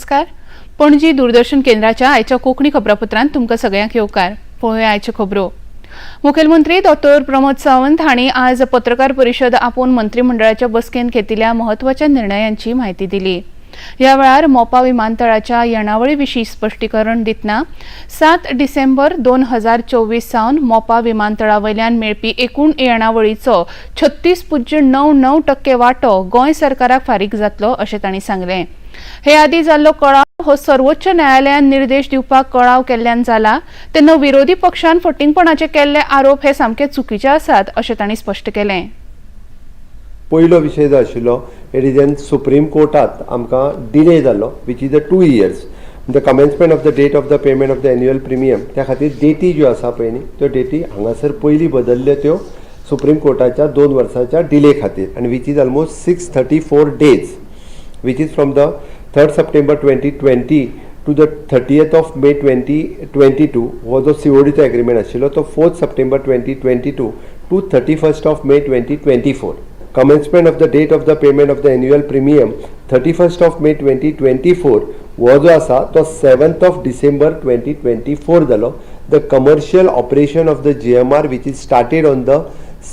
नमस्कार. पणजी दूरदर्शन केंद्राच्या आयच्या कोंकणी खबरापत्रांत तुमकां सगळ्यांक येवकार. पळोवया आयच्यो खबरो. मुखेलमंत्री डॉक्टर प्रमोद सावंत हांणी आज पत्रकार परिशद आपोवन मंत्रीमंडळाच्या बसकेंत घेतिल्ल्या म्हत्वाच्या निर्णयांची म्हायती दिली. ह्या वेळार मोपा विमानतळाच्या येणावळी विशीं स्पश्टीकरण दितना 7 डिसेंबर 2024 सावन मोपा विमानतळा वयल्यान मेळपी एकूण येणावळीचो 36.99% वांटो गोंय सरकाराक फारीक जातलो अशें तांणी सांगलें. हे आदीं जाल्लो कळाव हो सर्वोच्च न्यायालयान निर्देश दिवपाक कळाव केल्ल्यान जाला, तेन्ना विरोधी पक्षान फटींगपणाचे केल्ले आरोप हे सामके चुकीचे आसात अशें तांणी स्पश्ट केलें. पयलो विशय जो आशिल्लो, it is an supreme कोर्टात आमकां डिले जाल्लो, which is a 2 years, the commencement of the date of the payment of the annual premium. त्या खातीर डेटी ज्यो आसा पळय न्ही, त्यो डेटी हांगासर पयलीं बदल्ल्यो त्यो सुप्रीम कोर्टाच्या 2 वर्साच्या डिले खातीर आनी which is almost 634 days, which is from the 3rd September 2020 to the 30th of May 2022. हो जो सीओडीचो एग्रीमेंट आशिल्लो तो 4th September 2022 to 31st of May 2024. Commencement of the date of the payment of the annual premium 31st of May 2024 हो जो आसा तो 7th of December 2024 जालो. The commercial operation of the GMR, which is started on the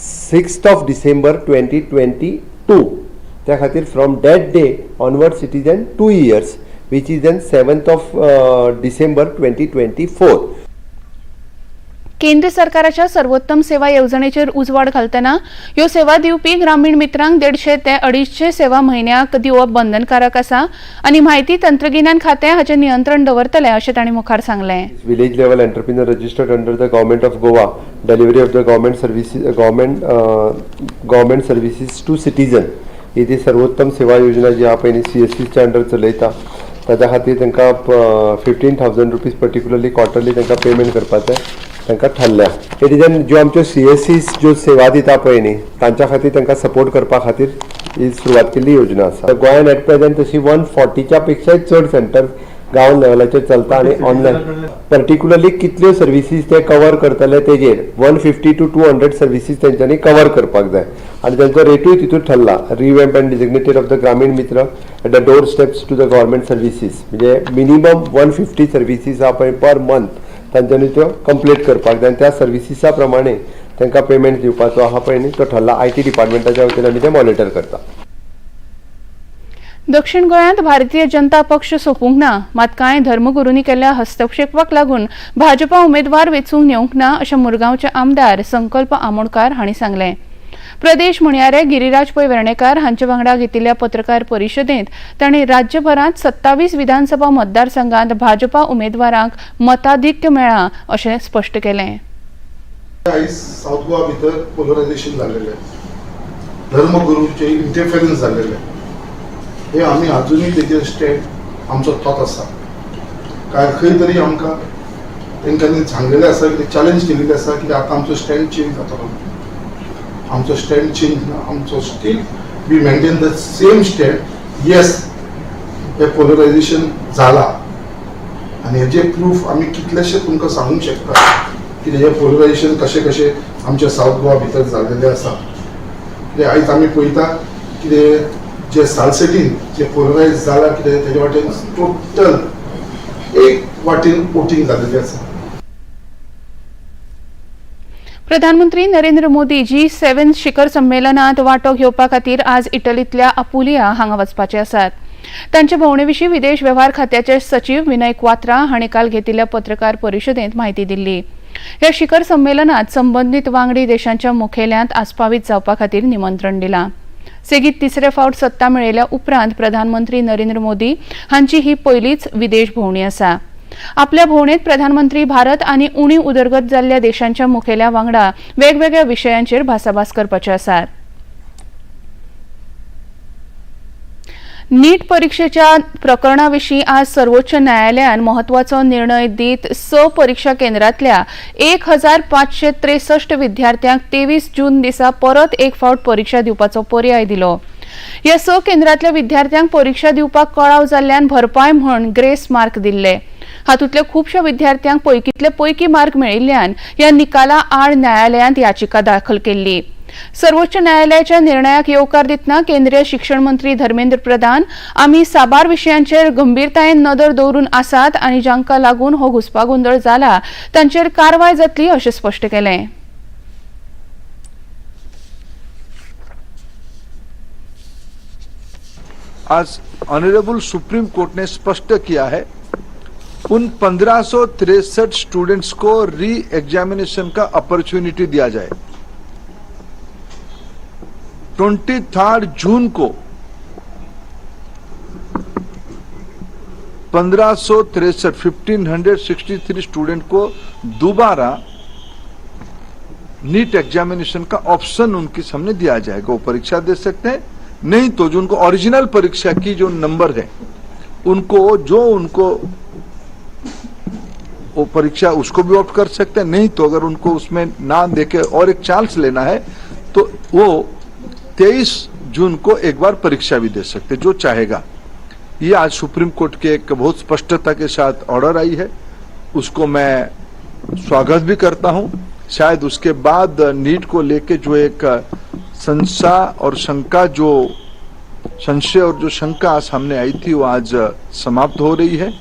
6th of December 2022, त्या खातीर from that day onwards it is an 2 years, which is an 7th of December 2024. केंद्र सरकाराच्या सर्वोत्तम सेवा येवजणेचेर उजवाड घालतना ह्यो सेवा दिवपी ग्रामीण मित्रांक 150 ते 250 सेवा म्हयन्याक दिवप बंधनकारक आसा आनी म्हायती तंत्रगिन्यान खातें हाचें नियंत्रण दवरतलें अशें तांणी मुखार सांगलें. Village level entrepreneur registered under the Government of Goa, delivery of the government services to citizen. ही ती सर्वोत्तम सेवा योजना जी आहा पळय न्ही, सीएससीच्या अंडर चलयता. ताच्या खातीर तांकां ₹15,000 पर्टिक्युलरली क्वॉर्टरली तांकां पेमेंट करपाचें तांकां ठरल्या. It is an ज्यो आमच्यो सीएससीस ज्यो सेवा दिता पळय न्ही, तांच्या खातीर तांकां सपोर्ट करपा खातीर ही सुरवात केल्ली योजना आसा. गोंयान एट प्रेझेंट तशी 140च्या पेक्षाय चड सेंटर गांव लेवलाचेर चलता आनी ऑनलायन पर्टिक्युलरली कितल्यो सर्विसीस ते कवर करतले तेजेर 150 to 200 services तेंच्यांनी कवर करपाक जाय आनी तेंचो रेटूय तितून ठरला. Revamp and designated of the Gramin Mitra at the door steps to the government services, म्हणजे मिनिमम 150 सर्विसीस आहा पळय पर मंथ, तांच्यांनी त्यो कंप्लीट करपाक जाय आनी त्या सर्विसीसा प्रमाणे तांकां पेमेंट दिवपाचो आहा पळय न्ही, तो ठरला. I T डिपार्टमेंटाच्या वतीन आमी ते मॉनिटर करता. दक्षिण गोंयांत भारतीय जनता पक्ष सोंपूंक ना, मात कांय धर्मगुरूंनी केल्ल्या हस्तक्षेपाक लागून भाजपा उमेदवार वेंचून येवंक ना अशें मुरगांवचे आमदार संकल्प आमोणकार हांणी सांगलें. प्रदेश म्हणयारे गिरिराज पै वेर्णेकार हांचे वांगडा घेतिल्ल्या पत्रकार परिशदेंत तांणी राज्यभरांत 27 विधानसभा मतदारसंघात भाजपा उमेदवारांक मताधिक्य मेळ्ळां अशें स्पश्ट केलें. आयज सावथ गोवा भितर पोलरायझेशन जाल्लेलें, धर्मगुरूचे इंटरफेरन्स जाल्लेलें, हे आमी अजुनूय तेजेर स्टँड आमचो तोच आसा. काय खंय तरी आमकां तेंच्यांनी सांगलेलें आसा कितें, चॅलेंज केलेलें आसा की आतां आमचो स्टँड चेंज जातलो. आमचो स्टँड चेंज ना. आमचो still we maintain the same stand. Yes, हे पोलरायझेशन जाला आनी हेजे प्रूफ आमी कितलेशे तुमकां सांगूंक शकता की हेजें पोलरायझेशन कशें कशें आमच्या सावथ गोवा भितर जाल्लेलें आसा. कित्याक आयज आमी पळयता कितें, जे सालसेटीन जे पोलरायज जाला कितें, तेजे वाटेन टोटल एक वाटेन वोटींग जाल्लेलें आसा. प्रधानमंत्री नरेंद्र मोदी जी7 शिखर संमेलनात वांटो घेवपा खातीर आज इटलींतल्या अपुलिया हांगा वचपाचे आसात. तांचे भोंवणे विशीं विदेश वेव्हार खात्याचे सचीव विनय क्वात्रा हांणी काल घेतिल्ल्या पत्रकार परिशदेंत म्हायती दिल्ली. ह्या शिखर संमेलनात संबंदीत वांगडी देशांच्या मुखेल्यांत आस्पावीत जावपा खातीर निमंत्रण दिलां. सेगीत तिसरे फावट सत्ता मेळयल्या उपरांत प्रधानमंत्री नरेंद्र मोदी हांची ही पयलीच विदेश भोंवडी आसा. आपल्या भोंवडेंत प्रधानमंत्री भारत आनी उणी उदरगत जाल्ल्या देशांच्या मुखेल्या वांगडा वेगवेगळ्या विशयांचेर भासाभास करपाचे आसात. नीट परीक्षेच्या प्रकरणाविशीं आज सर्वोच्च न्यायालयान म्हत्वाचो निर्णय दीत स परीक्षा केंद्रांतल्या 1563 विद्यार्थ्यांक 23 जून दिसा परत एक फावट परीक्षा दिवपाचो पर्याय दिलो. ह्या स केंद्रांतल्या विद्यार्थ्यांक परीक्षा दिवपाक कळाव जाल्ल्यान भरपाय म्हूण ग्रेस मार्क दिल्ले. हातूंतल्या खुबश्या विद्यार्थ्यांक पैकींतले पैकी मार्क मेळिल्ल्यान ह्या निकाला आड न्यायालयांत याचिका दाखल केल्ली. सर्वोच्च न्यायालयाच्या निर्णयाक येवकार दितना केंद्रीय शिक्षण मंत्री धर्मेंद्र प्रधान आमी साबार विशयांचेर गंभीरतायेन नदर दवरून आसात आनी जांकां लागून हो घुस्पागोंदळ जाला तांचेर कारवाय जातली अशें स्पश्ट केलें. आज ऑनरेबल सुप्रीम कोर्ट ने स्पष्ट किया है उन 1563 स्टूडेंट्स को री एग्जामिनेशन का अपॉर्चुनिटी दिया जाए. 23 जून को 1563 स्टूडेंट को दोबारा नीट एग्जामिनेशन का ऑप्शन उनके सामने दिया जाएगा. वो परीक्षा दे सकते हैं, नहीं तो जो उनको ओरिजिनल परीक्षा की जो नंबर है उनको जो उनको वो परीक्षा उसको भी ऑप्ट कर सकते हैं, नहीं तो अगर उनको उसमें नाम देके और एक चांस लेना है तो वो 23 जून को एक बार परीक्षा भी दे सकते जो चाहेगा. ये आज सुप्रीम कोर्ट के एक बहुत स्पष्टता के साथ ऑर्डर आई है, उसको मैं स्वागत भी करता हूं. शायद उसके बाद नीट को लेके जो एक संशय और शंका जो संशय और जो शंका सामने आई थी वो आज समाप्त हो रही है.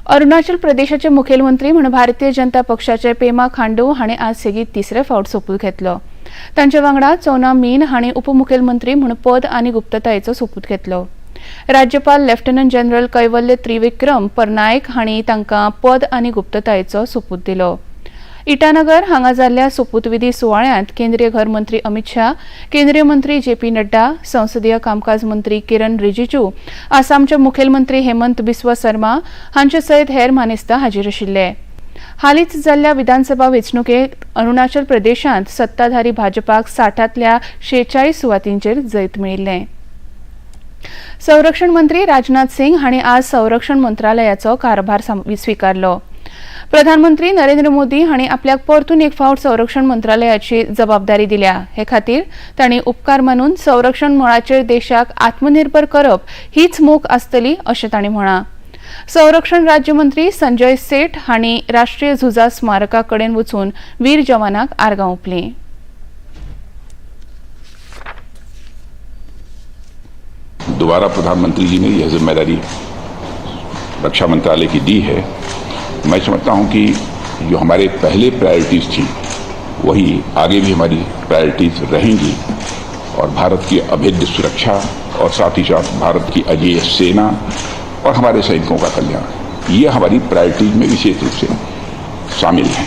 अरुणाचल प्रदेशाचे मुखेलमंत्री म्हूण भारतीय जनता पक्षाचे पेमा खांडू हांणी आज सेगीत तिसरे फावट सोपूत घेतलो. तांचे वांगडा चोना मीन हांणी उपमुखेलमंत्री म्हूण पद आनी गुप्ततायेचो सोपूत घेतलो. राज्यपाल लेफ्टनंट जनरल कैवल्य त्रिविक्रम परनायक हांणी तांकां पद आनी गुप्ततायेचो सोपूत दिलो. इटानगर हांगा जाल्ल्या सोपूतविधी सुवाळ्यांत केंद्रीय घर मंत्री अमित शाह, केंद्रीय मंत्री जे पी नड्डा, संसदीय कामकाज मंत्री किरण रिजिजू, आसामचे मुखेलमंत्री हेमंत बिस्व शर्मा हांचे सयत हेर मानेस्त हाजीर आशिल्ले. हालींच जाल्ल्या विधानसभा वेंचणुकेंत अरुणाचल प्रदेशांत सत्ताधारी भाजपाक 60तल्या 46 सुवातींचेर जैत मेळिल्लें. संरक्षण मंत्री राजनाथ सिंग हांणी आज संरक्षण मंत्रालयाचो कारभार स्विकारलो. प्रधानमंत्री नरेंद्र मोदी हांणी आपल्याक परतून एक फावट संरक्षण मंत्रालयाची जबाबदारी दिल्या. हे खातीर तांणी उपकार मानून संरक्षण मळाचेर देशाक आत्मनिर्भर करप हीच मोख आसतली अशें तांणी म्हळां. संरक्षण राज्यमंत्री संजय सेठ हांणी राष्ट्रीय झुजा स्मारका कडेन वचून वीर जवानांक आर्गां ओंपलीं. दोबारा प्रधानमंत्री जी ने यह जिम्मेदारी रक्षा मंत्रालय की दी है. मैं समझता हूं कि जो हमारे पहले प्रायोरिटीज़ थी वही आगे भी हमारी प्रायोरिटीज़ रहेंगी और भारत की अभेद्य सुरक्षा और साथ ही साथ भारत की अजेय सेना और हमारे सैनिकों का कल्याण, ये हमारी प्रायोरिटीज़ में विशेष रूप से शामिल है.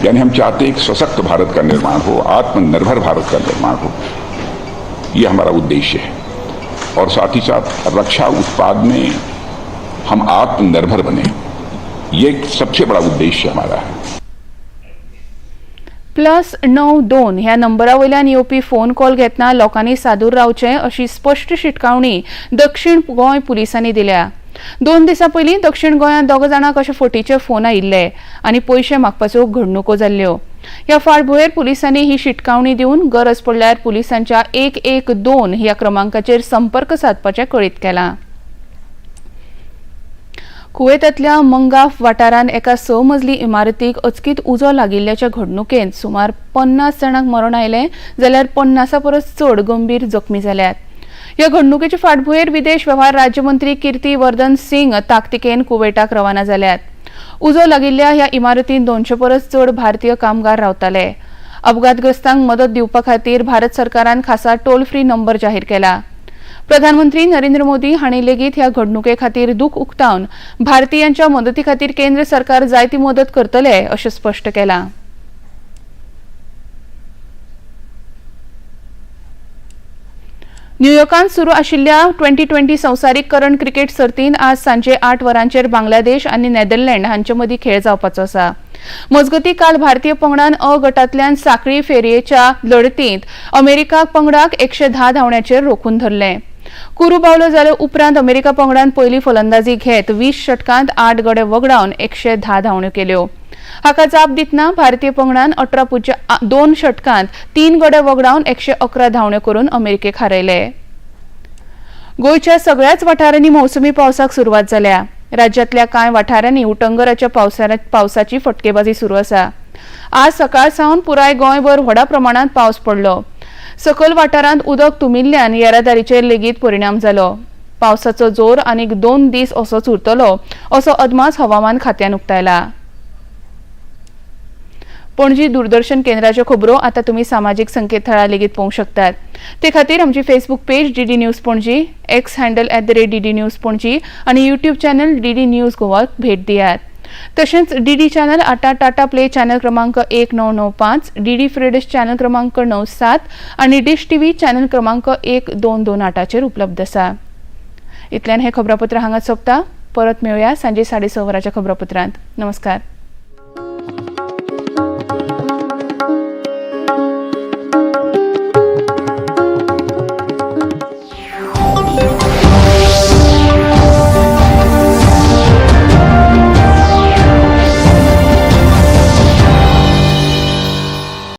यानी हम चाहते हैं एक सशक्त भारत का निर्माण हो, आत्मनिर्भर भारत का निर्माण हो, ये हमारा उद्देश्य है. और साथ ही साथ रक्षा उत्पाद में हम आत्मनिर्भर बने, ये सबसे बड़ा उद्देश्य हमारा है. +92 ह्या नंबरा वयल्यान येवपी फोन कॉल घेतना लोकांनी सादूर रावचें अशी स्पश्ट शिटकावणी दक्षिण गोंय पुलिसांनी दिल्या. 2 दिसां पयलीं दक्षिण गोंयांत 2 जाणांक अशे फटीचे फोन आयिल्ले आनी पयशे मागपाच्यो घडणुको जाल्ल्यो. ह्या फाटभुंयेर पुलिसांनी ही शिटकावणी दिवन गरज पडल्यार पुलिसांच्या 112 ह्या क्रमांकाचेर संपर्क सादपाचें कळीत केलां. कुवेतांतल्या मंगाफ वाठारांत एका 6 मजली इमारतीक अचकीत उजो लागिल्ल्याच्या घडणुकेंत सुमार 50 जाणांक मरण आयलें जाल्यार 50 परस चड गंभीर जखमी जाल्यात. ह्या घडणुकेचे फाटभुंयेर विदेश वेव्हार राज्यमंत्री कीर्ती वर्धन सिंग ताकतिकेन कुवेटाक रवाना जाल्यात. उजो लागिल्ल्या ह्या इमारतींत 200 परस चड भारतीय कामगार रावताले. अपघातग्रस्तांक मदत दिवपा खातीर भारत सरकारान खासा टोल फ्री नंबर जाहीर केला. प्रधानमंत्री नरेंद्र मोदी हांणी लेगीत ह्या घडणुके खातीर दुख उक्तावन भारतीयांच्या मदती खातीर केंद्र सरकार जायती मदत करतले अशें स्पश्ट केलां. न्यूयॉर्कांत सुरू आशिल्ल्या 2020 संवसारीक करंड क्रिकेट सर्तींत आज सांजे 8 वरांचेर बांगलादेश आनी नेदरलँड हांचे मदीं खेळ जावपाचो आसा. मजगतीं काल भारतीय पंगडान अ गटांतल्यान साखळी फेरयेच्या लढतींत अमेरिका पंगडाक 110 धांवड्यांचेर रोखून धरलें. कुरू बावलो जाले उपरांत अमेरिका पंगडान पयली फलंदाजी घेत 20 षटकांत 8 गडे वगडावन 110 धांवड्यो केल्यो. हाका जाप दितना भारतीय पंगडान 18.2 षटकांत 3 गडे वगडावन 111 धांवड्यो करून अमेरिकेक हारयले. गोंयच्या सगळ्याच वाठारांनी मौसमी पावसाक सुरवात जाल्या. राज्यांतल्या कांय वाठारांनी उटंगराच्या पावसाची फटकेबाजी सुरू आसा. आज सकाळ सावन पुराय गोंयभर व्हडा प्रमाणात पावस पडलो. सकयल वाठारांत उदक तुमिल्ल्यान येरादारीचेर लेगीत परिणाम जालो. पावसाचो जोर आनीक 2 दीस असोच उरतलो असो अदमास हवामान खात्यान उक्तायला. पणजी दूरदर्शन केंद्राच्यो खबरो आतां तुमी सामाजीक संकेतथळार लेगीत पळोवंक शकतात. ते खातीर आमची Facebook page DD News Panaji, X handle @DD News Panaji आनी यूट्यूब चॅनल डीडी न्यूज गोवाक भेट दियात. तशेंच डीडी चॅनल आतां टाटा प्ले चॅनल क्रमांक 1995, डीडी फ्री चॅनल क्रमांक 97 आनी डिश टीव्ही चॅनल क्रमांक 1228चेर उपलब्ध आसा. इतल्यान हें खबरापत्र हांगा सोंपता. परत मेळुया सांजे 6:30 वरांच्या खबरापत्रांत. नमस्कार.